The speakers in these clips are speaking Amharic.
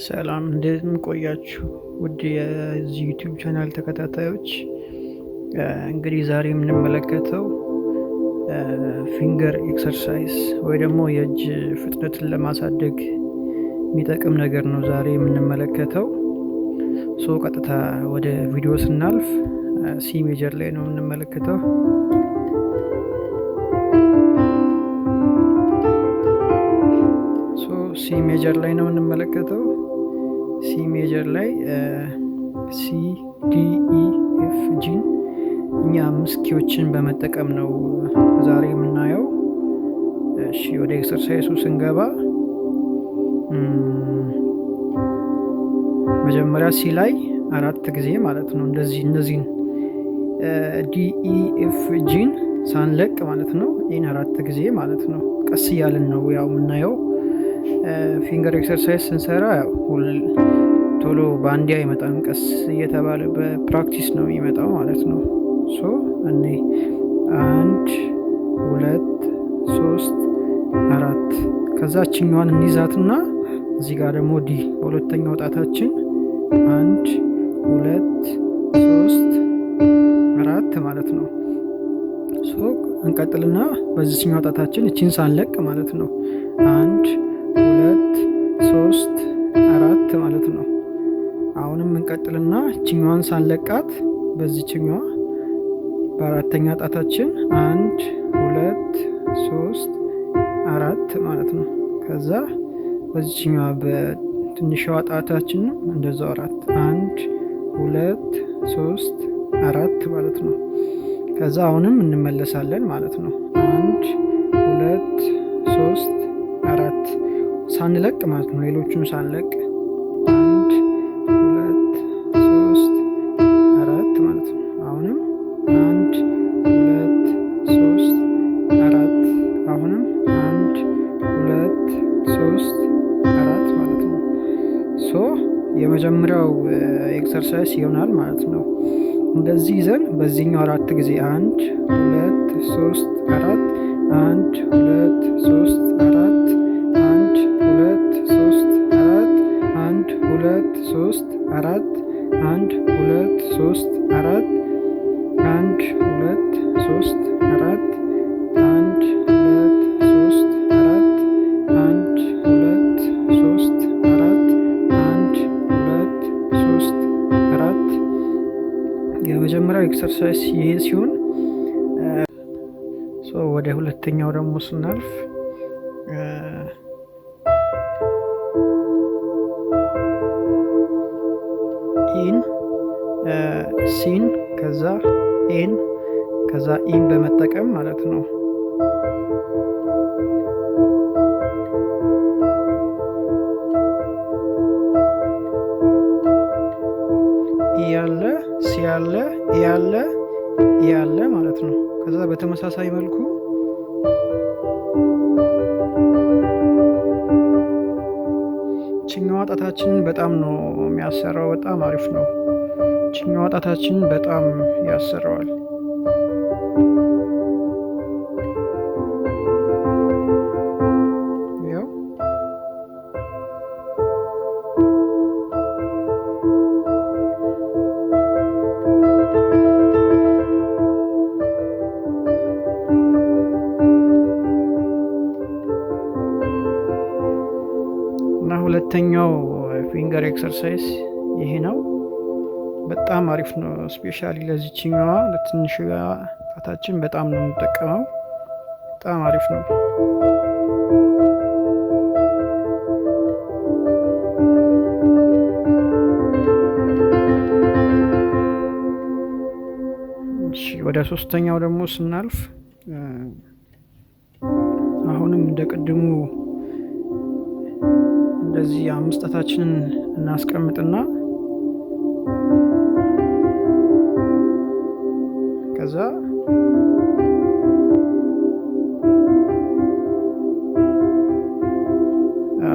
ሰላም እንደምን ቆያችሁ ውድ የዚህ YouTube channel ተከታታዮች። እንግዲህ ዛሬ የምንመለከተው finger exercise ወይ ደግሞ የእጅ ፍጥነትን ለማሳደግ የሚጠቅም ነገር ነው ዛሬ የምንመለከተው። So ቀጥታ ወደ ቪዲዮ ስናልፍ C major ላይ ነው የምንመለከተው። So C major ላይ ነው የምንመለከተው። C major ላይ C D E F G ን እኛ አምስት key ዎችን በመጠቀም ነው ዛሬ የምናየው። እሺ፣ ወደ exercise ኡ ስንገባ መጀመሪያ C ላይ አራት ጊዜ ማለት ነው፣ እንደዚህ እነዚህን D E F G ን ሳንለቅ ማለት ነው። ይህን አራት ጊዜ ማለት ነው። ቀስ እያልን ነው ያው የምናየው። Finger exercise ስንሰራ ያው ቶሎ በአንዴ አይመጣም። ቀስ እየተባለ በ practice ነው የሚመጣው ማለት ነው። So እኔ አንድ፣ ሁለት፣ ሶስት፣ አራት፣ ከዛ ችኛዋን እንይዛትና እዚህ ጋር ደግሞ D በሁለተኛው ጣታችን አንድ፣ ሁለት፣ ሶስት፣ አራት ማለት ነው። So እንቀጥልና በዚህኛው ጣታችን እቺን ሳንለቅ ማለት ነው፣ አንድ፣ ሁለት፣ ሶስት፣ አራት ማለት ነው። አሁንም እንቀጥልና እችኛዋን ሳንለቃት በዚችኛዋ በአራተኛ ጣታችን አንድ፣ ሁለት፣ ሶስት፣ አራት ማለት ነው። ከዛ በዚችኛዋ በትንሿ ጣታችን እንደዛው አራት፣ አንድ፣ ሁለት፣ ሶስት፣ አራት ማለት ነው። ከዛ አሁንም እንመለሳለን ማለት ነው። አንድ፣ ሁለት፣ ሶስት፣ አራት ሳንለቅ ማለት ነው። ሌሎቹን ሳንለቅ አንድ፣ ሁለት፣ ሶስት፣ አራት ማለት ነው። አሁንም አንድ፣ ሁለት፣ ሶስት፣ አራት፣ አሁንም አንድ፣ ሁለት፣ ሶስት፣ አራት ማለት ነው። So የመጀመሪያው exercise ይሆናል ማለት ነው። እንደዚህ ይዘን በዚህኛው አራት ጊዜ አንድ፣ ሁለት፣ ሶስት፣ አራት፣ አንድ፣ ሁለት፣ ሶስት፣ አራት፣ አንድ፣ ሁለት፣ ሶስት፣ አራት፣ አንድ፣ ሁለት፣ ሶስት፣ አራት፣ አንድ፣ ሁለት፣ ሶስት፣ አራት፣ አንድ፣ ሁለት፣ ሶስት፣ አራት፣ አንድ፣ ሁለት፣ ሶስት፣ አራት፣ አንድ፣ ሁለት፣ ሶስት፣ አራት፣ አንድ፣ ሁለት፣ ሶስት፣ አራት። የመጀመሪያው exercise ይሄ ሲሆን ወደ ሁለተኛው ደግሞ ስናልፍ E ን፣ C ን፣ ከዛ A ን፣ ከዛ E ን በመጠቀም ማለት ነው። E ያለ፣ C ያለ፣ E ያለ፣ E ያለ ማለት ነው። ከዛ በተመሳሳይ መልኩ ችኛዋ ጣታችንን በጣም ነው የሚያሰራው። በጣም አሪፍ ነው። ችኛዋ ጣታችንን በጣም ያሰራዋል። ያው እና ሁለተኛው finger exercise ይሄ ነው። በጣም አሪፍ ነው። Specially ለዚችኛዋ ለትንሿ ጣታችን በጣም ነው የምንጠቀመው። በጣም አሪፍ ነው። እሺ፣ ወደ ሶስተኛው ደግሞ ስናልፍ አሁንም እንደ ቅድሙ እንደዚህ አምስት ጣታችንን እናስቀምጥና ከዛ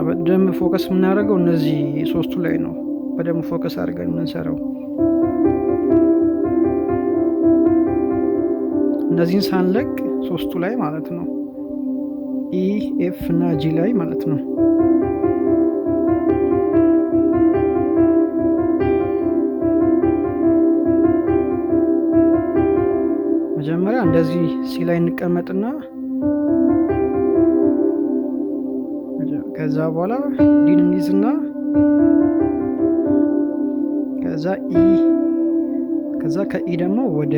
በደንብ focus የምናደርገው እነዚህ ሶስቱ ላይ ነው። በደንብ focus አድርገን የምንሰራው እነዚህን ሳንለቅ ሶስቱ ላይ ማለት ነው። E፣ F እና G ላይ ማለት ነው። እንደዚህ C ላይ እንቀመጥና ከዛ በኋላ D ን እንይዝና ከዛ E ከዛ ከ E ደግሞ ወደ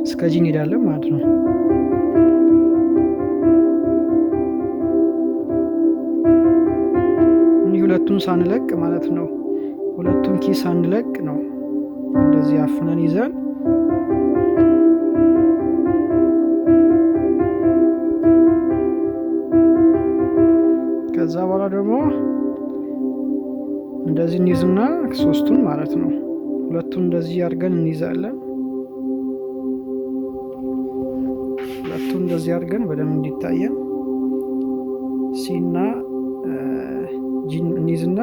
እስከ G እንሄዳለን ማለት ነው። እኒህ ሁለቱን ሳንለቅ ማለት ነው። ሁለቱን key ሳንለቅ ነው እንደዚህ አፍነን ይዘን ከዛ በኋላ ደግሞ እንደዚህ እንይዝና ሶስቱን ማለት ነው ሁለቱን እንደዚህ አድርገን እንይዛለን። ሁለቱን እንደዚህ አድርገን በደንብ እንዲታየን C እና G ን እንይዝና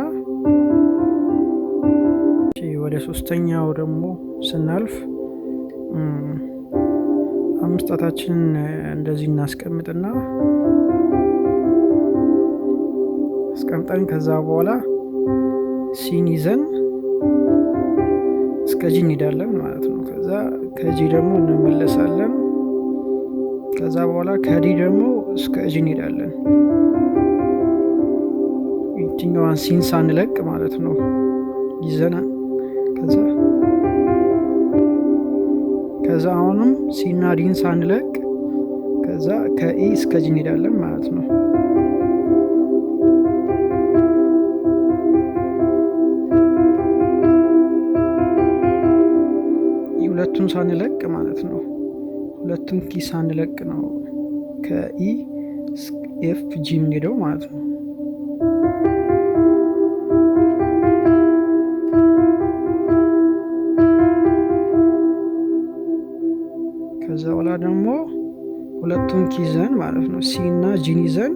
ወደ ሶስተኛው ደግሞ ስናልፍ አምስት ጣታችንን እንደዚህ እናስቀምጥና አስቀምጠን ከዛ በኋላ C ን ይዘን እስከ G እንሄዳለን ማለት ነው። ከዛ ከ G ደግሞ እንመለሳለን። ከዛ በኋላ ከ D ደግሞ እስከ G እንሄዳለን። ይችኛዋን C ን ሳንለቅ ማለት ነው ይዘና ከዛ አሁንም C ና D ን ሳንለቅ ከዛ ከ E እስከ G እንሄዳለን ማለት ነው። ሁለቱን ሳንለቅ ማለት ነው። ሁለቱን key ሳንለቅ ነው ከ E F G የምንሄደው ማለት ነው። ከዛ በኋላ ደግሞ ሁለቱን key ይዘን ማለት ነው C እና G ን ይዘን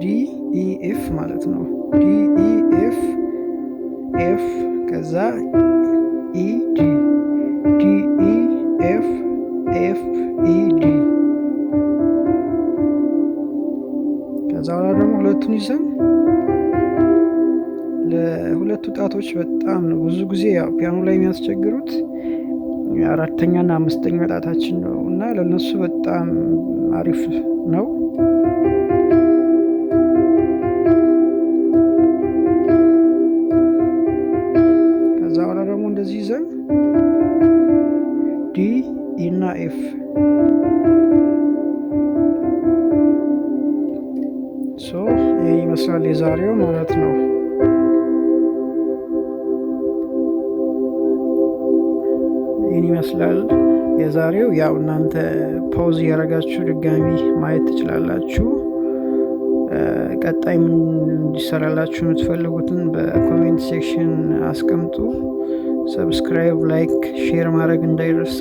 D E F ማለት ነው። D E F F ከዛ E D D E F F E D ከዛ በኋላ ደግሞ ሁለቱን ይዘን ለሁለቱ ጣቶች በጣም ነው ብዙ ጊዜ ያው ፒያኖ ላይ የሚያስቸግሩት አራተኛና አምስተኛ ጣታችን ነው እና ለነሱ በጣም አሪፍ ነው። ከዛ በኋላ ደግሞ እንደዚህ ይዘን D E እና F so ይህ ይመስላል የዛሬው ማለት ነው። ይህን ይመስላል የዛሬው። ያው እናንተ pause እያደረጋችሁ ድጋሚ ማየት ትችላላችሁ። ቀጣይ ምን እንዲሰራላችሁ የምትፈልጉትን በ comment section አስቀምጡ። Subscribe፣ like፣ share ማድረግ እንዳይረሳ።